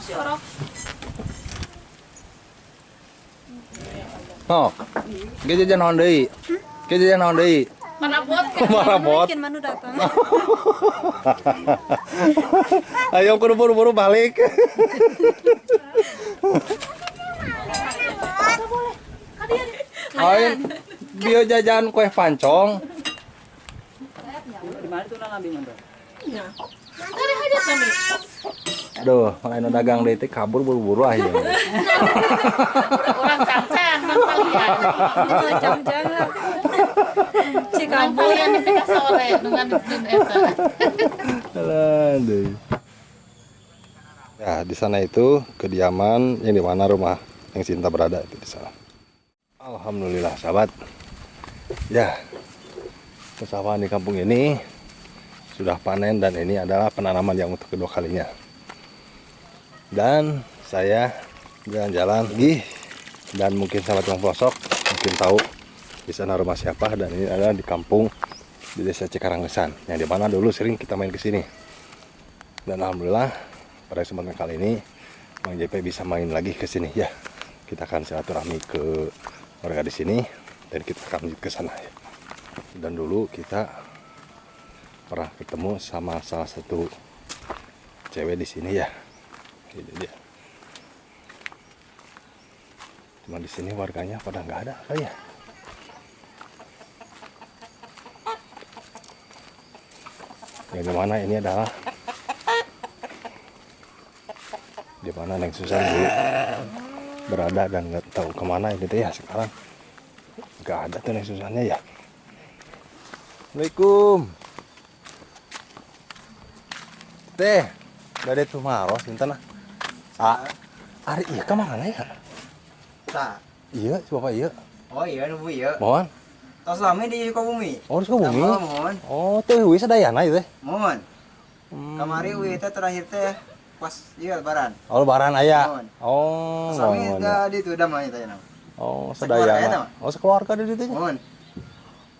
Si orok. Oh. Ge jajan naon deui? Ge jajan naon deui? Marabot. Marabot. Bikin manu datang. Ayo kudu buru-buru balik. Ayo bio jajan kue pancong. Di mana tuh ngambil mantu? Iya. Aduh, lain dagang deui teh kabur buru-buru ah ieu. Urang cangcang kalian. Cangcang lah. Si kabur kalian nepi ka sore nu ngadukkeun eta. Alah deui. Ya, di sana itu kediaman yang di mana rumah yang Sinta berada itu di sana. Alhamdulillah sahabat. Ya, persawahan di kampung ini sudah panen dan ini adalah penanaman yang untuk kedua kalinya. Dan saya jalan-jalan lagi dan mungkin sahabat Kampung Pelosok mungkin tahu di sana rumah siapa, dan ini adalah di kampung di desa Cikaranggesan yang dimana dulu sering kita main ke sini. Dan alhamdulillah pada kesempatan kali ini Bang JP bisa main lagi ke sini ya. Kita akan silaturahmi ke warga di sini dan kita akan lanjut ke sana ya. Dan dulu kita pernah ketemu sama salah satu cewek di sini ya. Ini dia. Cuma di sini warganya pada nggak ada kali ya. Yang dimana ini adalah di mana Neng Susan dulu berada dan nggak tahu kemana ini tuh ya sekarang. Nggak ada tuh Neng Susannya ya. Assalamualaikum. Teh, bade tumaros minta nah. Ah, ari iya ka mana ya? Sa. Iya, si bapak iya. Oh iya, nu iya. Mohon. Tos lami di Sukabumi. Oh, di Sukabumi. Mohon. Oh, teh uwi sadayana ieu teh. Mohon. Kamari uwi teh terakhir teh pas ieu lebaran. Oh, lebaran aya. Mohon. Oh, tos lami teh di itu damai teh na. Oh, sadayana. Oh, sekeluarga di ditu nya. Mohon.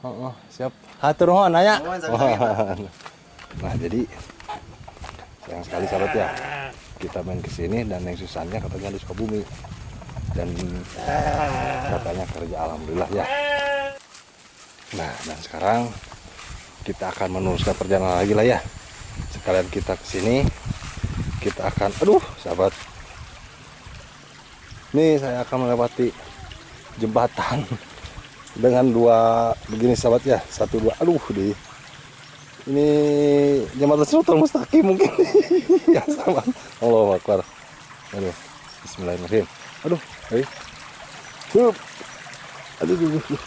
Heeh, siap. Hatur nuhun aya. Mohon. Nah, jadi sayang sekali sahabat ya, kita main ke sini dan Neng Susannya katanya di Sukabumi dan katanya kerja, alhamdulillah ya. Nah, dan sekarang kita akan meneruskan perjalanan lagi lah ya. Sekalian kita ke sini, kita akan, aduh sahabat, nih saya akan melewati jembatan dengan dua begini sahabat ya, satu dua, aduh di ini jembatan Siratal Mustaqim mungkin. Ya sama. Allahu Akbar. Aduh, bismillahirrahmanirrahim. Aduh, ayo. Hup. Aduh, aduh, aduh.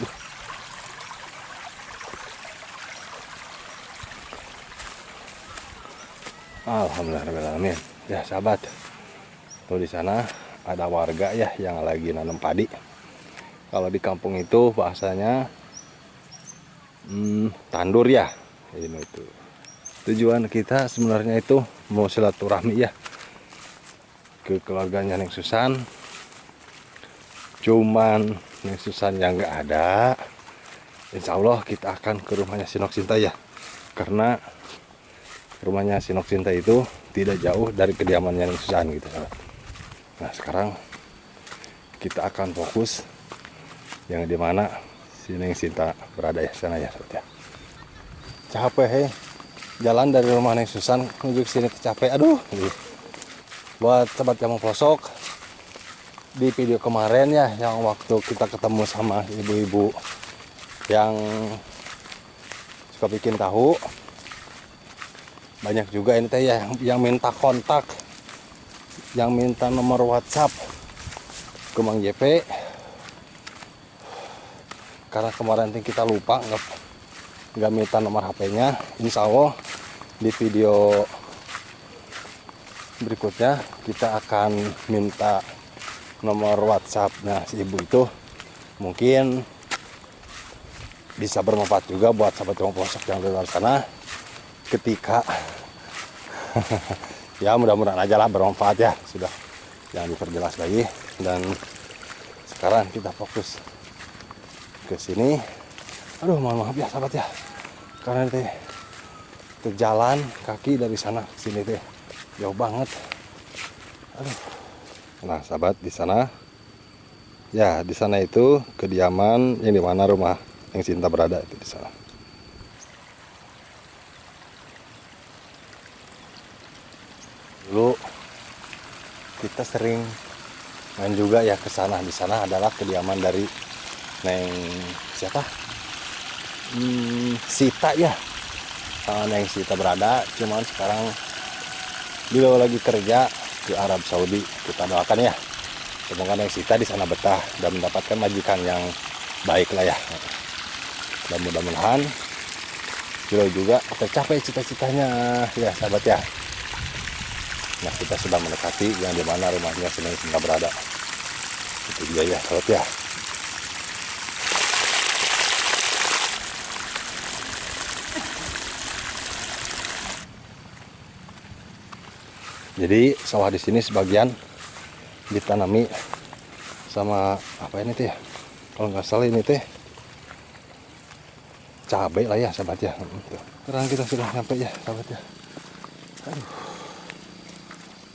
Alhamdulillahirabbil alamin. Ya, sahabat. Tuh di sana ada warga ya yang lagi nanam padi. Kalau di kampung itu bahasanya tandur ya. Ini itu tujuan kita sebenarnya itu mau silaturahmi ya ke keluarganya Neng Susan. Cuman Neng Susan yang nggak ada, insya Allah kita akan ke rumahnya Sinok Sinta ya, karena rumahnya Sinok Sinta itu tidak jauh dari kediamannya Neng Susan gitu. Nah sekarang kita akan fokus yang dimana si Neng Sinta berada ya sana ya sahabat ya. Capek he, jalan dari rumah Neng Susan menuju ke sini capek, aduh. Buat sobat Kampung Pelosok, di video kemarin ya yang waktu kita ketemu sama ibu-ibu yang suka bikin tahu, banyak juga ini teh ya yang minta kontak, yang minta nomor WhatsApp ke Mang JP, karena kemarin kita lupa nggak minta nomor HP-nya. Insya Allah di video berikutnya kita akan minta nomor WhatsApp. Nah si ibu itu mungkin bisa bermanfaat juga buat sahabat Kampung Pelosok yang di luar sana ketika ya mudah-mudahan aja lah bermanfaat ya. Sudah, jangan diperjelas lagi. Dan sekarang kita fokus ke sini. Aduh, mohon maaf ya sahabat ya, karena teh jalan kaki dari sana ke sini teh jauh banget. Aduh. Nah, sahabat, di sana ya, di sana itu kediaman yang dimana rumah Neng Sinta berada itu di sana. Dulu kita sering main juga ya ke sana. Di sana adalah kediaman dari Neng siapa? Sita ya. Neng Sita berada, cuman sekarang beliau lagi kerja di Arab Saudi. Kita doakan ya, semoga Neng Sita di sana betah dan mendapatkan majikan yang baik lah ya. Dan mudah-mudahan beliau juga tercapai cita-citanya ya sahabat ya. Nah, kita sudah mendekati yang dimana rumahnya si Neng Sinta berada. Itu dia ya sahabat ya. Jadi sawah di sini sebagian ditanami sama apa ini teh? Kalau nggak salah ini teh cabai lah ya sahabat ya. Sekarang kita sudah nyampe ya sahabat ya. Aduh.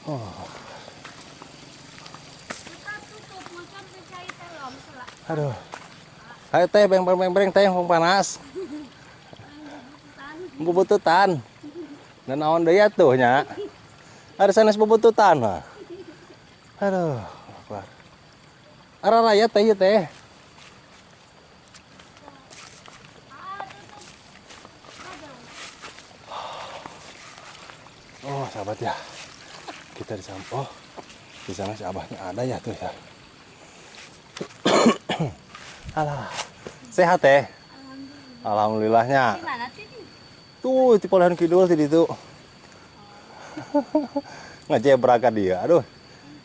Oh. Aduh. Ayo teh beng beng beng teh mumpung panas. Bubututan. Dan naon deui atuh nya. Ada sanes bubututan mah. Aduh, akbar. Araraya teh ieu teh. Oh, sahabat ya. Kita di sana. Oh, di sana si abahnya ada ya tuh ya. Alah, sehat teh. Alhamdulillahnya. Tuh di Polehan Kidul tadi itu. Ngejebrak ka dia. Aduh.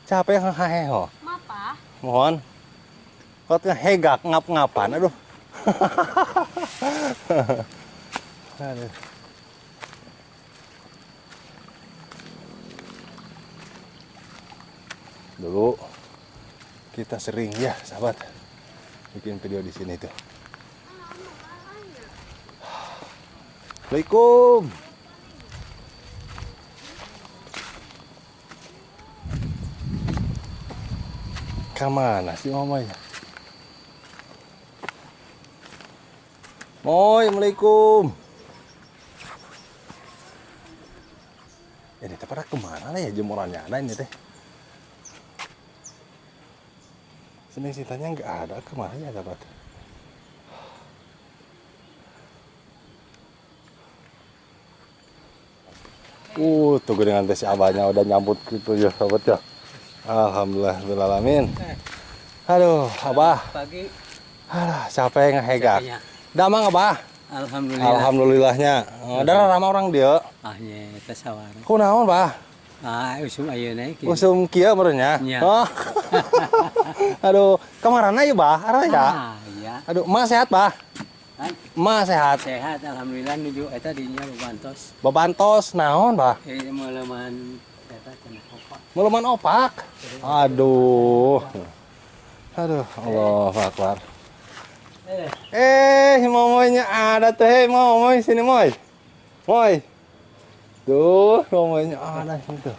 Capek haheho. Mapa? Mohon. Kot ngehegak ngap-ngapan. Aduh. Aduh. Dulu kita sering ya sahabat bikin video di sini tuh. Assalamualaikum. Kemana sih mama ya? Moy, assalamualaikum. Ini teh pada kemana lah ya jemurannya ada ini teh? Neng Sintanya nggak ada, kemana ya sahabat? Tuh dengan teh si abahnya udah nyambut gitu ya sahabat ya. Alhamdulillah rabbil alamin. Aduh, abah. Pagi. Alah, capek ngehegak. Damang abah. Alhamdulillah. Alhamdulillahnya. Oh, darah ramah orang dia. Ah, nya teh sawar. Kunaon, bah? Ah, usum ayeuna kieu. Usum kieu meureun nya. Oh. Aduh, kamarana ieu bah? Araya. Ah, iya. Aduh, emak sehat, bah? Emak sehat. Sehat, alhamdulillah nuju eta dinya babantos. Babantos naon, bah? Meuleman eta cenah opak. Meuleman opak. Aduh. Aduh, Allahu akbar. Momoynya ada tuh. Hei, momoy sini, moy. Moy. Tuh, momoynya ada situ.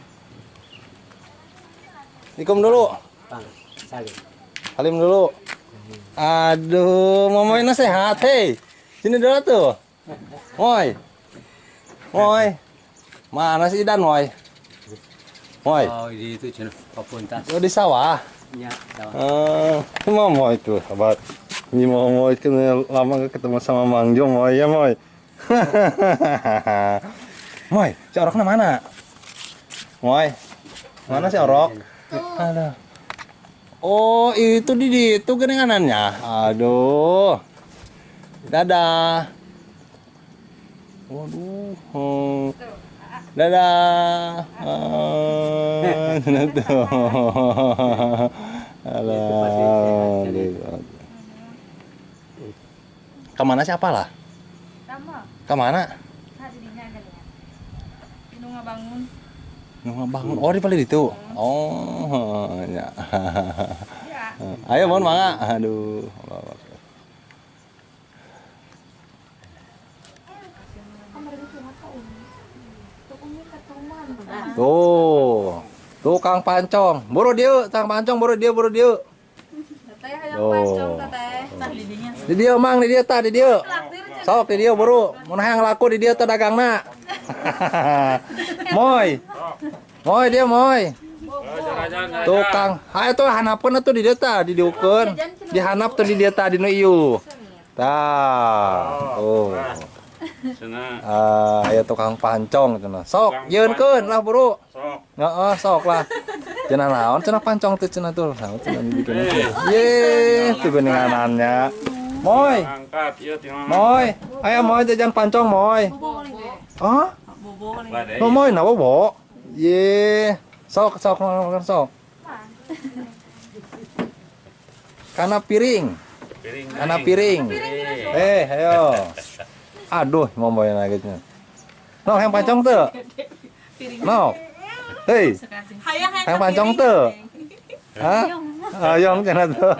Ikum dulu. Bang, salim. Salim dulu. Aduh, momoynya sehat, hei. Sini dulu tuh. Moy. Moy. Mana sih Idan, Moy? Moy. Oh, di itu cenah papuntas. Oh, di sawah. Iya, sawah. Momoy tuh, sahabat. Ini Momoy lama gak ketemu sama Mang Jo, Moy ya, Moy. Moy, si Oroknya mana? Moy, mana si Orok? Aduh. Oh, itu di itu genenganannya. Aduh. Dadah. Waduh. Dadah. Tuh. Alah. Kemana siapa lah? Kemana? Bangun. Bangun. Oh, di paling itu. Oh, ya. Ayo, mohon mangga. Aduh. Tuh. Tukang pancong. Buru dieu, tukang pancong buru dieu, buru dieu. Teteh hayang pancong teteh. Di dieu mang, di dieu tah, di dieu. Sok di dieu buru. Mun hayang laku di dieu teh dagangna. Moy. Moy dia moy. Tukang, hayo tuh hanapeun atuh di dieu tah, didieukeun. Dihanap tuh di dieu tah di nu ieu. Tah. Oh. Cenah. Ah, aya tukang pancong cenah. Sok, yeunkeun lah buru. Sok. Heeh, sok lah. Cenah naon cenah pancong teh cenah tuh. Naon cenah dibikin. Ye, tuh geuninganannya. Moy. Angkat ieu tinggal. Moy, ayo moy jajan pancong moy. Hah? Bade. Oh, moy na bobo. Ye, sok sok makan sok. Kana piring. Piring. Kana piring. Eh, ayo. Aduh, mau moy lagi cenah. Nok yang pancong teu? Nok. Hei, Hayang yang pancong teu? Hah? Hayang cenah tuh.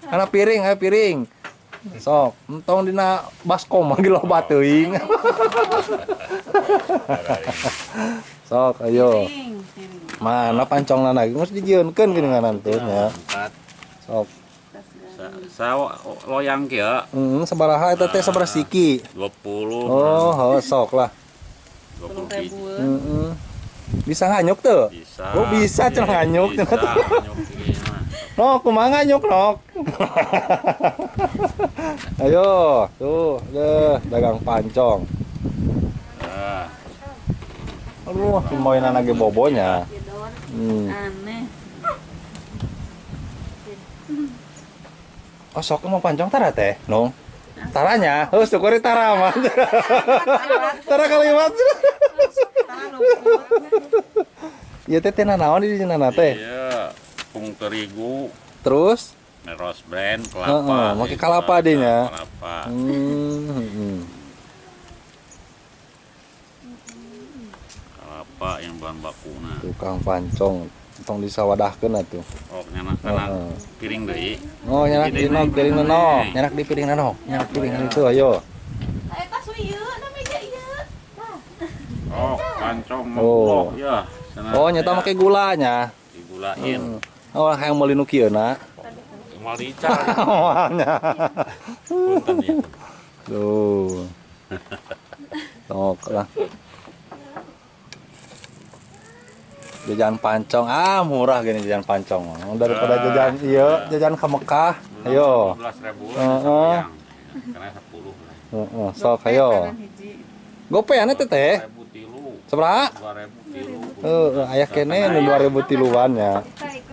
Kana piring, ayo piring. Sok, entong dina baskom mah loba teuing. Sok, ayo. Mana pancongna lagi geus dijieunkeun geuninganan tuh nya. Angkat. Sok. Sa loyang kieu. Heeh, sabaraha eta teh sabaraha siki? 20. Oh, heuh, sok lah. 20 biji. Heeh. Bisa nganyuk tuh? Bisa. Oh, bisa cenah nganyuk Bisa cenah tuh. nganyuk ieu mah. Nok, kumaha nganyuk, Nok? Ayo, tuh, deh, dagang pancong. Ah, Aduh, si moyna lagi bobonya. Aneh. Oh, sok mau pancong tara teh, Nong. Taranya, heuh syukuri tara mah. Tara kaliwat. Ieu teh tina naon di dina teh? Iya, tepung terigu, Terus rose brand, kelapa. Heeh, make kalapa deh nya. Kelapa. Kelapa yang bahan bakuna. Tukang pancong tong disawadahkeun atuh. Oh, nyanak kana piring deui. Oh, nyanak di nok, piring nok, nyanak di piring nok, nyanak piring itu ayo. Eta su ieu na meja ieu. Oh, pancong Oh. mah ya. Oh, nyata make gulanya. Digulain. Oh, hayang meuli nu kieu na. Moal dical. Moalnya. Punten ya. Tuh. Sok lah. Jajan pancong, ah murah gini jajan pancong. Daripada jajan iya, jajan ke Mekah. Ayo. 15.000 Heeh. Karena 10 lah. Heeh, sok ayo. Gopean teh teh. 2003. Sabaraha? 2003. Heeh, aya kene nu 2003-an nya.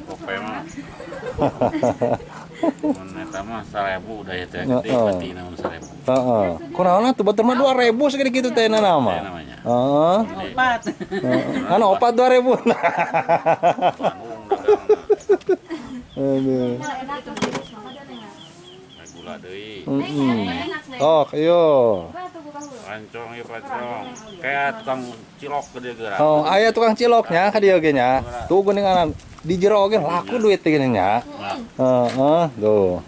Gope mah. Mun eta mah 1000 udah ya teh gede berarti naon 1000. Heeh. Kunaon atuh batur mah 2000 segede kitu teh na mah. Namanya. Heeh. Opat. Kan opat 2000. Bandung dagangna. Aduh. Gula deui. Sok, ayo. Pancong ieu pancong. Kayak tukang cilok gede geura. Oh, aya tukang ciloknya ka dieu ge nya. Tuh geuninganan di jero oge laku duit teh geuning nya. Heeh, tuh.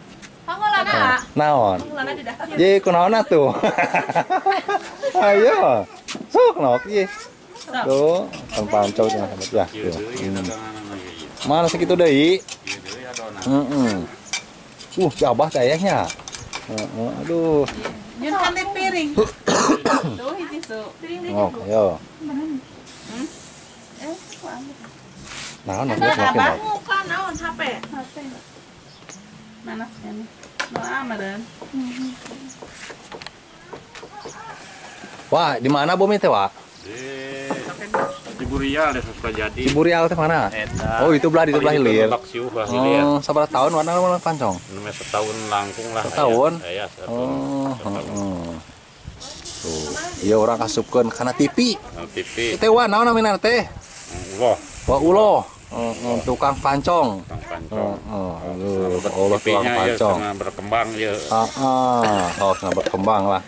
Pangolana. Naon? Pangolana di dahar. Ye, kunaon atuh? Ayo. Sok nok ye. Tuh, kan pancong cenah sahabat ya. Ieu Tuh. deui daganganna ge ieu. Mana segitu deui? Ieu deui adonan. Heeh. Si Abah teh ayahnya. Heeh, aduh. Nyun kan di piring. Tuh hiji su. Oh, ayo. Naon nok Ada nok abah nok. muka naon HP. Mana sih? No amaran. Wah, di mana bumi teh, Wak? Di Ciburial desa Sukajadi. Ciburial teh mana? Eta. Oh, itu belah di sebelah hilir. Lebak Siuh belah hilir. Oh, sabaraha tahun warna warna pancong? Namanya setahun langkung lah. Setahun? Aya, setahun. Oh, Setahun. heeh. Tuh, ieu urang asupkeun kana TV. Nah, TV. Teh wa naon namina teh? Uloh, Wa uloh. Heeh, tukang pancong. tukang pancong. Heeh, aduh, Allah tukang TV-nya ya pancong. sana berkembang ya. Heeh, oh, sana berkembang lah.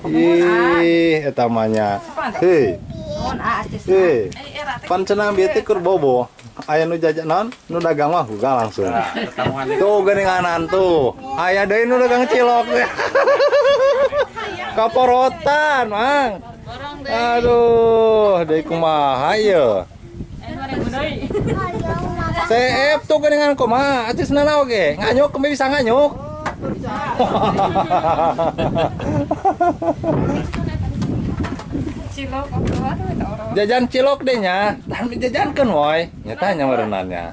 Ih, eta mah nya. Hei. Hei. Pan cenah bieu teh keur bobo. Aya nu jajan naon? Nu dagang mah buka langsung. Tuh geuninganan tuh. Aya deui nu dagang cilok. Kaporotan, Mang. Aduh, deui kumaha ieu? CF tuh geuningan kumaha? Acis nana oge. Nganyuk kemi bisa nganyuk. Cilok jajan cilok deh nya, tapi jajankeun woy. Nyata nya merenannya.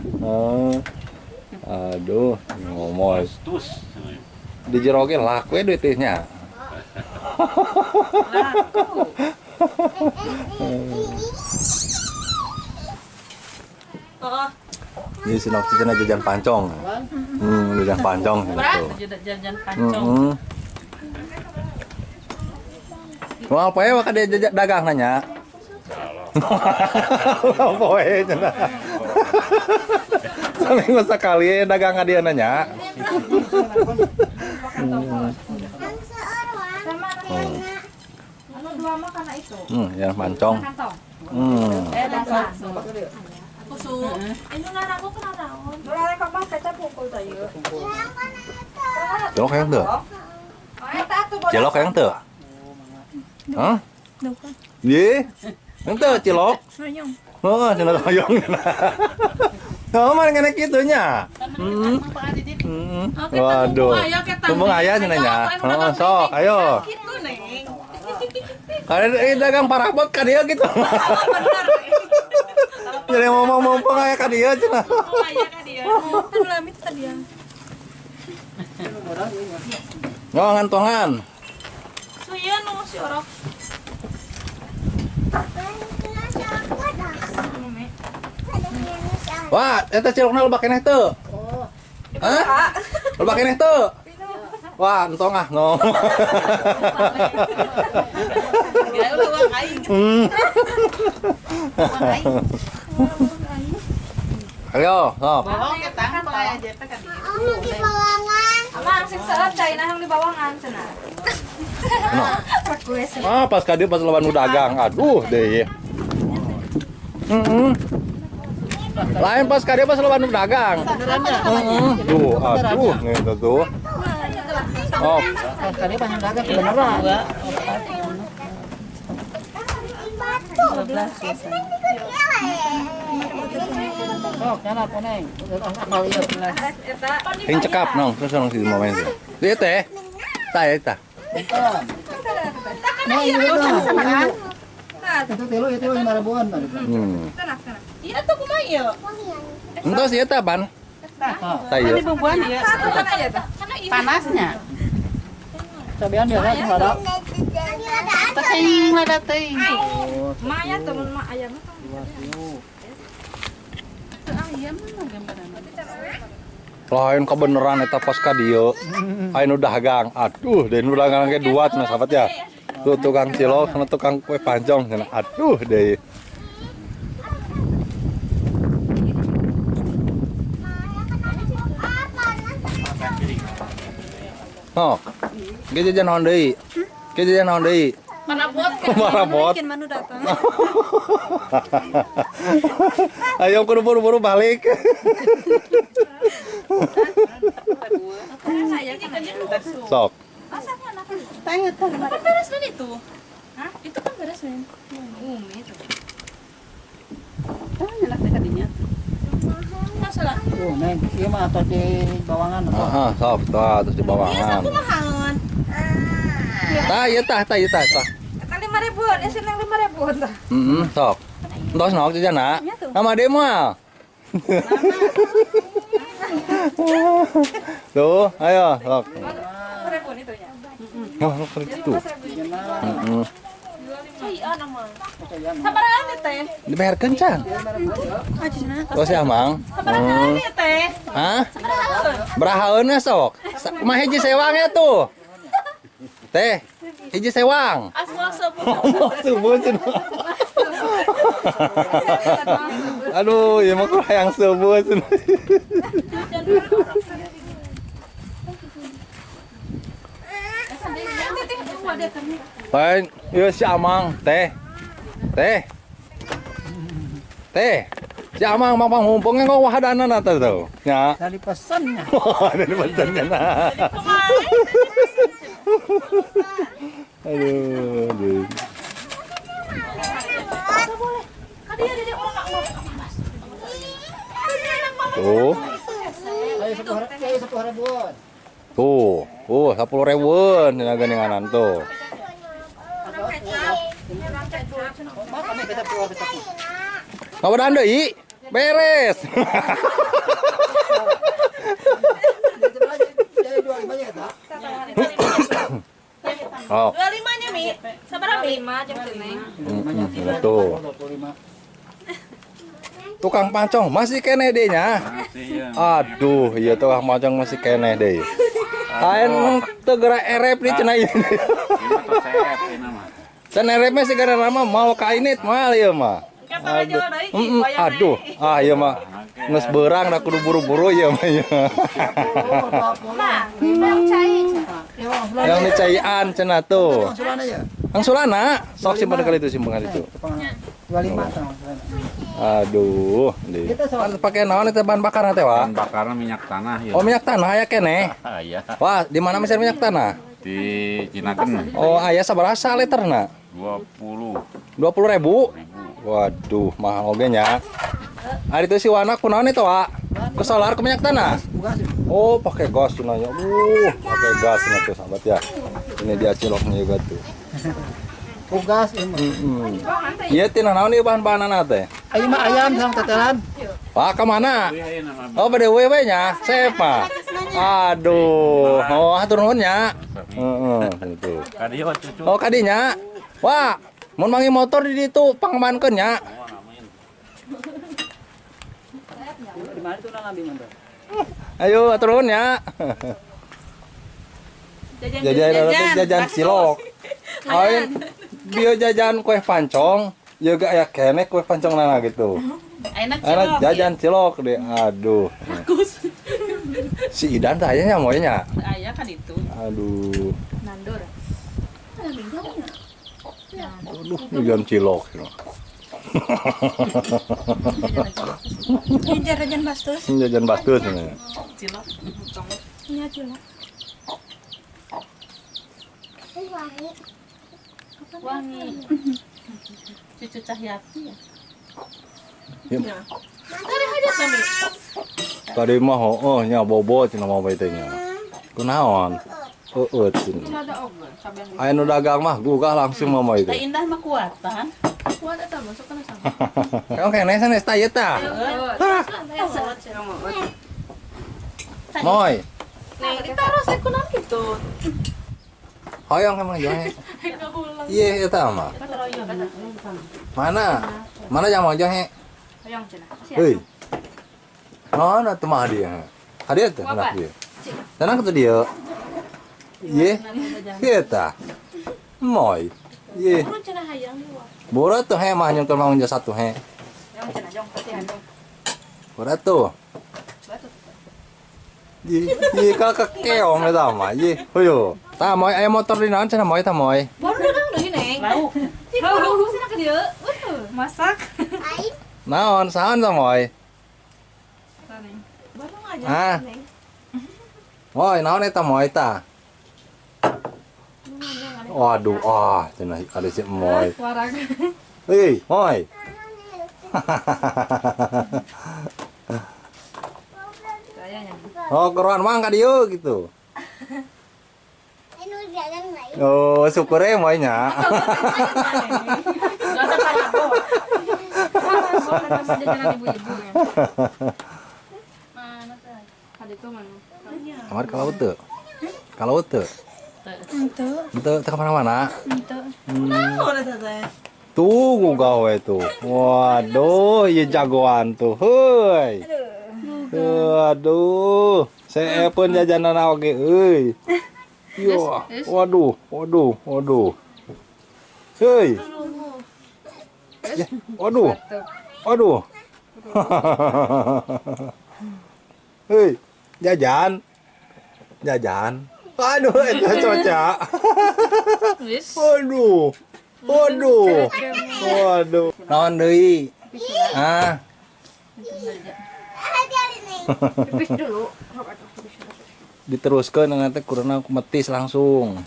Aduh, ngomos. Di jero ge laku we duit nya. Laku. Oh. Ini sinopsisnya jajan pancong. Jajan pancong gitu. Jajan pancong. Mau apa ya maka dia dagang nanya. Mau apa ya cenah. Saminggu sekali dagang ka dia nanya. Ya pancong. Cilok yang tuh. Cilok yang tuh. Hah? Ye? Ente cilok? Oh, cenah hoyong. Nah, mana kena kitu nya. Waduh. Tumbung aya cenah nya. Heeh, sok, ayo. Karena dagang parabot ka dieu gitu. Jadi ngomong-ngomong aya ka dieu cenah. Aya ka dieu. Teu lami tadi ya. Ngongan tongan. Iya, nu si orok. Wah, eta cilokna loba keneh teu? Hah? Loba keneh teu? Wah, entong ah, no. Ayo, sok. Amang sing seueur caina hang di bawangan cenah. Ah, pas ka dieu pas lawan nu dagang. Aduh deh. Lain pas ka dieu pas lawan nu dagang. Tuh, aduh nih tuh. Oh. Pas ka dieu pas nu dagang kebeneran. Ini cekap nong, terus nong si momen itu. Dia teh, tah ya tah. Itu tilu itu 5 ribuan. Iya tuh kumaha ieu? Entos ieu tah ban. Tah ieu. Ini bumbuan ieu. Panasnya. Cabean biasa lada. Teh lada teh. Maya temen mah ayam mah. Ayam mah gambaran. Lain kebeneran eta pas ka dieu. Aya nu dagang. Aduh, deui nu dagang ge dua cenah sahabat ya. Tuh tukang cilok sama tukang kue pancong cenah. Aduh deui. Oh. Ge jajan naon deui? Ge jajan naon deui? Marabot. Marabot. Bikin manu datang. Ayo kudu buru-buru balik. Sok. Kan beres kan itu? Hah? Itu kan beres kan? Umi itu. Masalah. Tuh, Neng, ieu mah atos di bawangan. Heeh, sok, tah atos di bawangan. Iya, sakumahaeun. Tah, ieu tah, tah, ieu tah, tah. Eta 5 ribuan, ya seneng 5 ribuan tah. Heeh, sok. Entos naon jajana? Nama dia moal. Tuh, ayo, sok. 5 ribuan itu nya. Oh, gitu. Heeh. Iya nama. Sabarahan teh? Dibayarkeun can. Oh si Amang. Sabarahan teh? Hah? Berahaeun sok. Mah hiji sewang ya tuh. Teh, hiji sewang. Asma subuh. Oh, subuh cenah. Aduh, ieu mah hayang subuh cenah. Lain, ieu si Amang, teh. Teh. Teh. Si Amang mapang mumpung nga wahadana na to. Nya. Dari pesannya. Dari pesannya nah. Aduh, aduh. Tuh. 10 ribuan. Tuh, 10 ribuan tenaga ninganan tuh. Kawan deui, beres. Oh. 25 nya Mi. Sabaraha Mi? 5 jeung teu Neng. Tuh. Tukang pancong masih keneh deh nya. Aduh, iya tukang pancong masih keneh deh. Lain teu geura erep nih cenah ieu. Cenah erepnya sigara nama mau ka init moal ieu mah. Aduh, aduh, ah iya mah geus beurang da kudu buru-buru ieu mah ieu. Yang dicaian cenah tuh. Angsulana, sok simpen kali itu simpen kali itu. 25. Aduh, kan pakai naon itu bahan bakar teh, Pak? Bahan bakarnya minyak tanah ya. Oh, minyak tanah aya keneh. Iya. Wah, di mana mesin minyak tanah? Di Cinaken. Oh, aya sabaraha literna? 20. 20 ribu? Waduh, mahal oge nya. Ari teh si Wana kunaon itu, Wak? Ke solar ke minyak tanah? Oh, pakai gas cenah. Pakai gas cenah tuh sahabat ya. Ini dia ciloknya juga tuh. Gas ini. Iya tina naon ieu bahan-bahanana teh? Ayo mah ayam sareng tetelan. Wah, ka mana? Oh, bade we we nya. Sep mah. Aduh, oh hatur nuhun nya. Heeh, gitu. Ka dieu cucu. Oh, ka dinya. Wah, mun mangi motor di ditu pangmankeun nya. Ayo hatur nuhun nya. Jajan jajan cilok. Ayo bio jajan kue pancong, juga aya keneh kue pancong nana gitu. Enak jajan cilok deh. Aduh. Si Idan teh aya nya moe nya. Aya kan itu. Aduh. Nandur. Aduh, jajan cilok. Jajan bastus. Jajan bastus. Cilok. Iya cilok. Wangi. Cucu Cahyati ya. Ya. Tadi hajat kami. Tadi mah heueuh nya bobo cenah mah bae teh nya. Kunaon? Heueuh cenah. Aya nu dagang mah gugah langsung mah itu. Teh Indah mah kuatan. Kuat eta masuk kana sama. Kamu keneh sanes tah ieu tah. Moy. Nah, ditaruh saya kunaon kitu. Hoyong emang johe. Iya, eta mah. Mana? Mana yang mau johe? Hoyong cenah. Heuy. Mana tuh mah dia? Hadiah teh tenang dia. Tenang tuh dia. Iya. Iya tah. Moy. Iya. Bora tuh he mah nyungkeun mah unja satu he. Bora tuh. Iya, iya kalau kekeong eta mah. Iya, hoyo. Tah moy aya motor di naon cenah moy tah moy. Baru dagang deui Neng. Lauk. Lauk cenah ka dieu. Masak. Naon saon tah moy? Ah. Moy naon eta moy tah? Waduh, ah cenah ada si moy. Hei, moy. Oh, keruan mang ka dieu gitu. Oh, syukur moy nya. Kamar kalau teu. Kalau teu. Henteu. Teu kemana-mana. Henteu. Tuh gugah we tuh. Waduh, ieu jagoan tuh. Heuy. Aduh, saya pun jajanan oge euy. Yo, waduh, waduh, waduh. Hei. Ya, waduh. Waduh. Hei, jajan. Jajan. Aduh, eta cocok. Waduh. Waduh. Waduh. Naon deui? Ah. Pipis dulu. Diteruskan nanti kurang metis langsung.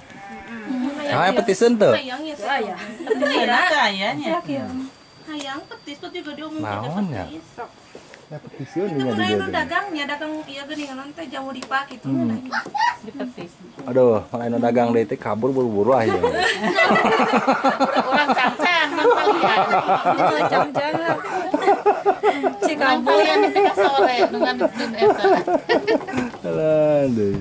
Nah, petiseun tuh. Hayang ya. Aya. Petis kayaknya. Hayang petis tuh juga diomongin Naon ya? petis. Ya petiseun Itu kudu anu dagangnya, dagang ieu geuningan teh jamu dipak gitu. Hmm. Di petis. Aduh, malah anu dagang deui teh kabur buru-buru aja. Orang cangcang nang palian. Cangcang lah. Si Nang kabur. palian nepi ka sore dengan eta. Alah, deui.